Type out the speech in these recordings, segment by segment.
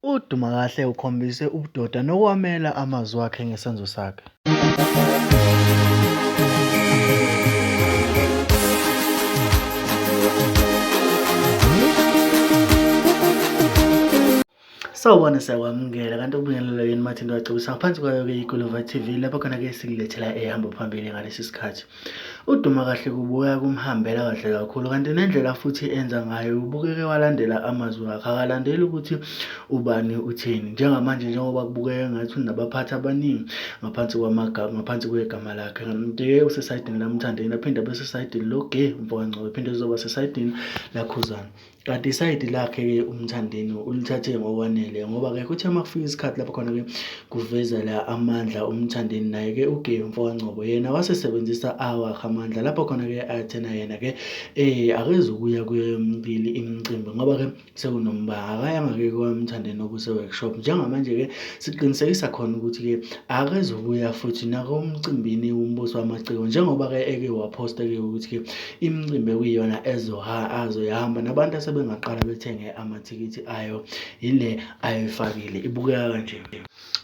UDumakahle ukhombise ubudoda nokuwamela amazwi akhe ngesenzo sakhe. Sawubona, siyakwamukela kanti ukubingelela yini Mathinto wacebisa ngaphansi kwayo-ke iGuluva TV lapho khona-ke sikulethela ehamba phambili ngalesi sikhathi. UDumakahle kubukeka kumhambela kahle kakhulu kanti nendlela futhi enza ngayo ubukeke walandela amazwi akhe akalandeli ukuthi ubani utheni. Njengamanje njengoba kubukeka ngathi unabaphathi abaningi ngaphansi kwamagama ngaphansi kwegama lakhe. Kanti-ke usesayidini laMthandeni aphinde abe sesayidini loGe umfokaNgcobo ephinde ezoba sesayidini laKhuzani. Kanti isayidi lakhe-ke uMthandeni ulithathe ngokwanele ngoba-ke kuthe uma kufika isikhathi lapho khona-ke kuveza la amandla uMthandeni naye-ke uGay umfokaNgcobo yena wasesebenzisa awakhe amandla lapho khona-ke athena yena-ke akezukuya kuyo yomibili imicimbi ngoba-ke sekunombango akayanga-ke kwaMthandeni obuse-workshop. Njengamanje-ke siqinisekisa khona ukuthi-ke akezukuya futhi nakomcimbini wombuso wamaciko njengoba-ke eke waphosta-ke ukuthi-ke Imicimbi ekuyiyona azoyihamba nabantu asebengaqala bethenge amathikithi ayo yile ayifakile ibukeka kanje.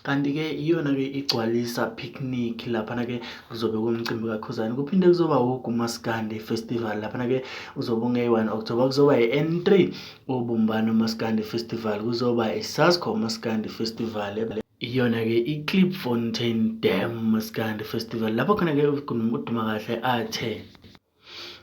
Kanti-ke iyona-ke igcwalisa picnic laphana-ke kuzobe kumcimbi kaKhuzani kuphinde kuzoba uGu Maskandi Festival laphana-ke uzobe ungeyi-1 October kuzoba i-N3 Ubumbano Maskandi Festival kuzoba i-Sasco Maskandi Festival. Iyona-ke i-Klipfontein Dam Maskandi Festival lapho khona-ke uDumakahle athe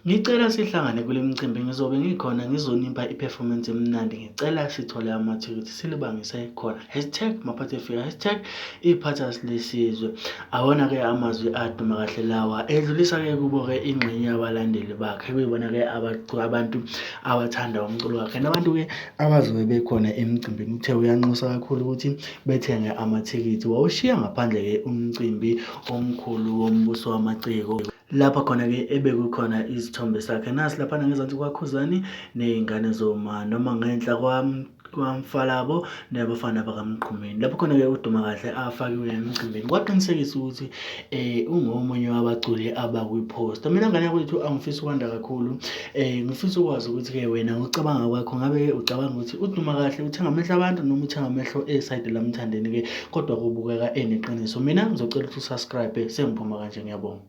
Ngicela sihlangane kule mcimbi ngizobe ngikhona ngizonipha i-performance emnandi ngicela sithole amathikithi silibangise khona hashtag maphathefika hashtag iphathas lesizwe awona-ke amazwi aduma kahle lawa edlulisa-ke kubo-ke ingxenye yabalandeli bakhe kuyibona-ke abantu abathanda umculo wakhe nabantu-ke abazobe bekhona emcimbini uthe uyanxusa kakhulu ukuthi bethenge amathikithi wawushiya ngaphandle-ke umcimbi omkhulu wombuso wamaciko lapha khona-ke ebekukhona isithombe sakhe nasi laphana ngezansi kwaKhuzani ney'ngane zoma noma ngenhla kwaMfalabo nabafana bakaMgqumeni lapho khona-ke uDumakahle afakiwe emcimbini kwaqinisekisa ukuthi ungomunye wabaculi abakwi-poster. Mina ngane yakwethu angifisi ukwanda kakhulu ngifisa ukwazi ukuthi-ke wena ngokucabanga kwakho ngabe ucabanga ukuthi uDumakahle uthenga amehlo abantu noma uthenga amehlo esayidi laMthandeni-ke kodwa kubukeka eneqiniso. Mina ngizocela ukuthi u-subscribe sengiphuma kanje ngiyabonga.